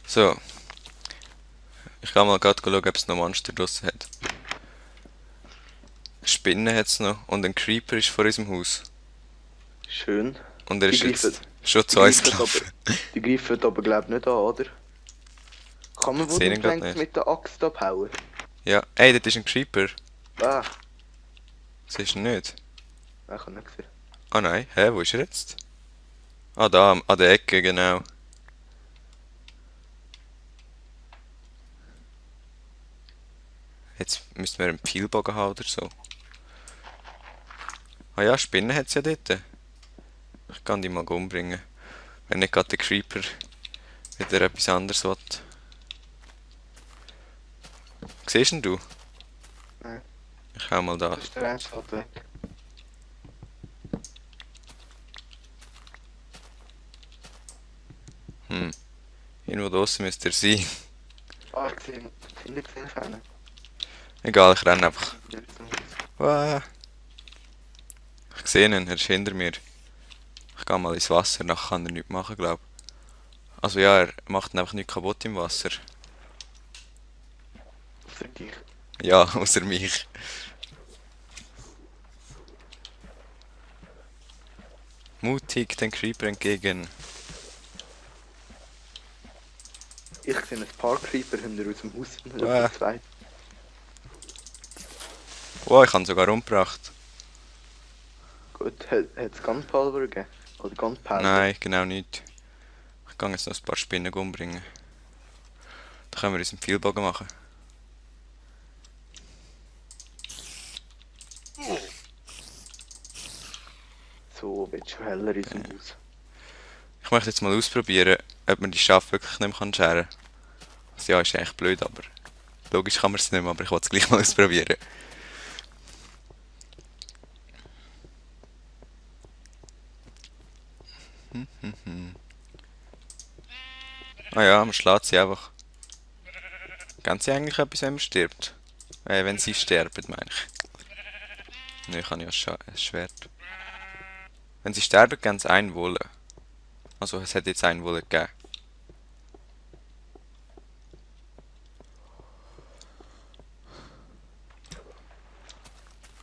So, ich kann mal gerade schauen, ob es noch Monster draussen hat. Spinnen hat es noch und ein Creeper ist vor unserem Haus. Schön. Und er Die ist greifen, jetzt schon die zu uns greifen aber, gelaufen. die greifen aber glaub nicht an, oder? Kann man Ich wo sehe du ihn gerade gelenkt nicht. mit der Axt abhauen? Ja, ey, das ist ein Creeper. Ah, Siehst du ihn nicht? ich habe nicht gesehen. Ah nein, hä, wo ist er jetzt? Ah, da, an der Ecke, genau. Jetzt müssten wir einen Pfeilbogen haben oder so. Ah ja, Spinnen hat es ja dort. Ich kann die mal umbringen. Wenn nicht gerade der Creeper wieder etwas anderes will. Siehst ihn du? Nein, Ich hau mal da. das ist der Rennstad weg. Hm, irgendwo draussen müsste er sein. Ah, ich sehe ihn. Ich sehe ihn. Egal, ich renne einfach. Wieder zum Haus. Wow. Ich sehe ihn, er ist hinter mir. Ich gehe mal ins Wasser, nachher kann er nichts machen, glaube ich. Also ja, er macht einfach nichts kaputt im Wasser. Außer dich. Ja, außer mich. Mutig den Creeper entgegen. Ich sehe ein paar Creeper hinter aus dem Haus. Wow. Zwei. Wow, ich habe ihn sogar umgebracht. Gut, hat es Gunpowder gegeben? Oder Gunpowder? Nein, genau nicht. Ich kann jetzt noch ein paar Spinnen umbringen. Dann können wir uns einen Pfeilbogen machen. So, wird schon heller in unserem Haus. Ich möchte jetzt mal ausprobieren, ob man die Schafe wirklich nicht mehr scheren kann. Also ja, ist echt blöd, aber logisch kann man es nicht mehr, aber ich wollte es gleich mal ausprobieren. Ah ja, man schlägt sie einfach. Geben sie eigentlich etwas, wenn man stirbt? Wenn sie sterben, meine ich. Ne, ich habe ja ein Schwert. Wenn sie sterben, geben sie einen Wolle. Also es hat jetzt einen Wolle gegeben.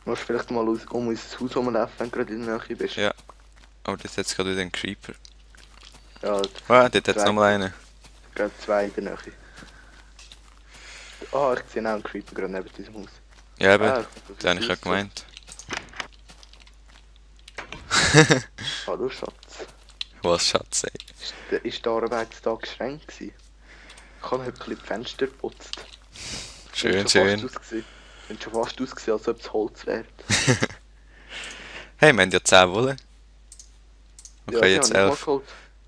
Du musst vielleicht mal um unser Haus rumlaufen, wenn du gerade in der Nähe bist. Ja, aber das hat gerade wieder einen Creeper. Ja, Ah, dort hat es zwei, nochmal einen. gerade zwei in der Nähe. Ah, ich sehe auch einen Creeper gerade neben diesem Haus. Ja, eben, Ah, das habe ich ja gemeint. Hallo Schatz. Was, Schatz, ey. Ist der Arbeitstag geschränkt gewesen? Ich habe heute ein bisschen die Fenster geputzt. Schön, schön. Sind schon fast ausgesehen, als ob es Holz wäre. Hey, wir haben ja 10 Wolle. Ja, Okay, die jetzt habe ich mal 11. geholt.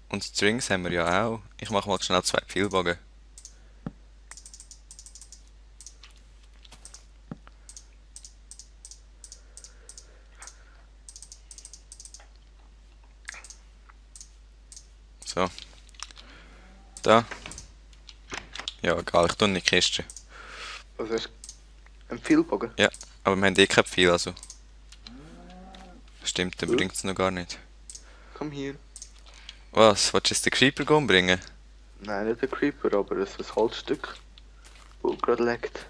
Und Strings haben wir ja auch. Ich mache mal schnell 2 Pfeilbogen. So. Da. Ja, egal, ich tue in die Kiste. Also hast du einen Pfeilbogen? Ja, aber wir haben eh kein Pfeil, also. Stimmt, dann Gut. bringt es noch gar nicht. Komm hier. Was, willst du jetzt den Creeper umbringen? Nein, nicht der Creeper, aber ein Holzstück, wo gerade liegt.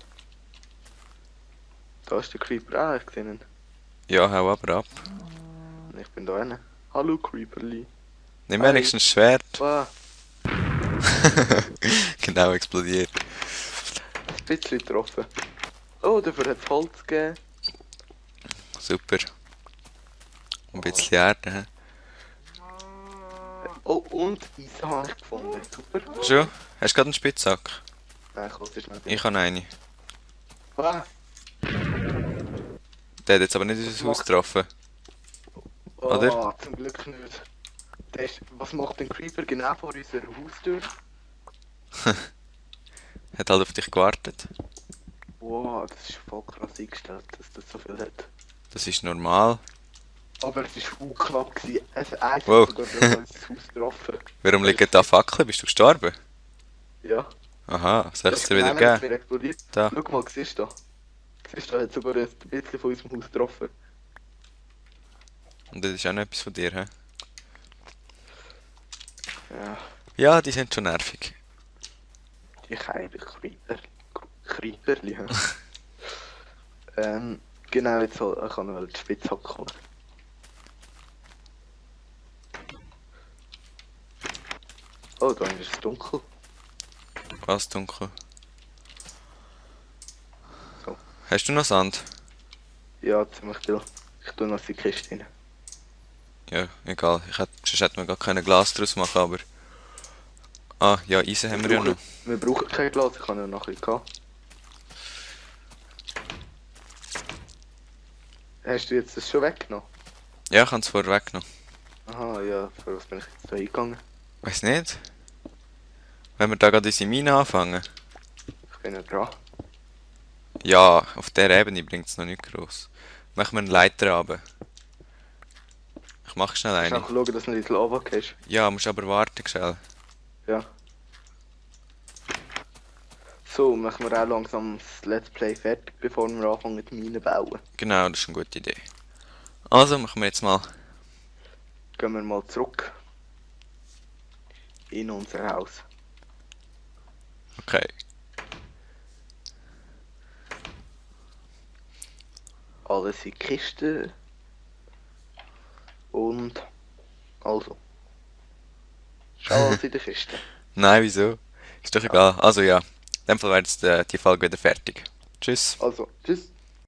Da ist der Creeper. Ah, ich sehe ihn. Ja, hau aber ab. Ich bin da rein. Hallo Creeperli. Nimm Hi. wenigstens ein Schwert. Ah, Genau, explodiert. ein bisschen getroffen. Oh, dafür hat es Holz gegeben. Super. Ein bisschen Erde, hä? Oh, und Eisen habe ich gefunden. Super. Schon? Hast du gerade einen Spitzhack? Nein, ich wollte schnell. Ich habe eine. Ah, Der hat jetzt aber nicht unser Haus getroffen. Oder? oh, zum Glück nicht. Was macht ein Creeper genau vor unserer Haustür? Hat halt auf dich gewartet. Wow, das ist voll krass eingestellt, dass das so viel hat. Das ist normal. Aber es war voll knapp gewesen. Es Eis Wow. hat sogar noch unser Haus getroffen. Warum liegen da Fackeln? Bist du gestorben? Ja. Aha, soll ich es dir wieder Nein, es geben? mir explodiert. Da. Schau mal, siehst du da? Siehst du, da hat sogar ein bisschen von unserem Haus getroffen. Und das ist auch noch etwas von dir, hä? Ja. Ja, die sind schon nervig. Ich habe Creeperli. Genau, jetzt soll ich noch die Spitzhacke holen. Oh, da ist es dunkel. Was dunkel. So. Hast du noch Sand? Ja, ziemlich viel. Ich tue noch die Kiste rein. Ja, egal. Sonst hätte man gar kein Glas draus machen, aber... Ah, ja, Eisen haben wir ja noch. Wir brauchen kein Glas, ich habe ja noch ein bisschen gehabt. Hast du jetzt das schon weggenommen? Ja, ich habe es vorher weggenommen. Aha, ja, für was bin ich jetzt da eingegangen? Weiß nicht. Wenn wir da gerade unsere Mine anfangen. Ich bin ja dran. Ja, auf der Ebene bringt es noch nicht groß. Machen wir einen Leiter runter. Ich mach schnell Ich muss eine. einfach schauen, dass du nicht in die Lava gehst. Ja, musst aber warten, schnell. Ja. So, machen wir auch langsam das Let's Play fertig, bevor wir anfangen die Mine bauen. Genau, das ist eine gute Idee. Also, machen wir jetzt mal. Gehen wir mal zurück in unser Haus. Okay. Alles in die Kiste. Und also. Schau alles in der Kiste. Nein, wieso? Ist doch egal. Also ja, in dem Fall wäre jetzt die Folge wieder fertig. Tschüss. Also, tschüss.